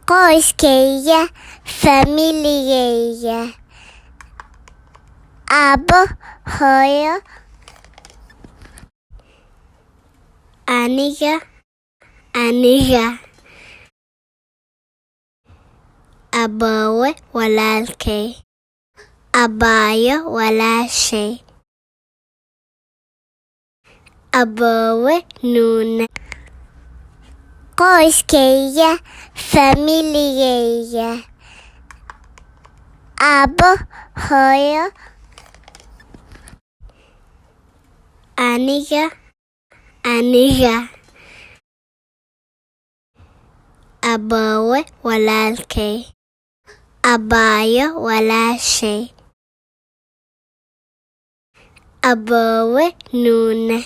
Qoyskayga, familigayga, aabbo, hooyo, aniga, aniga, aboowe, walaalkay, abaayo, walaashay, aboowe, nuune. Qoyskayga, familigayga, aabbo, hooyo, aniga, aniga, aboowe, walaalkay, abaayo, walaashay, aboowe, nuune.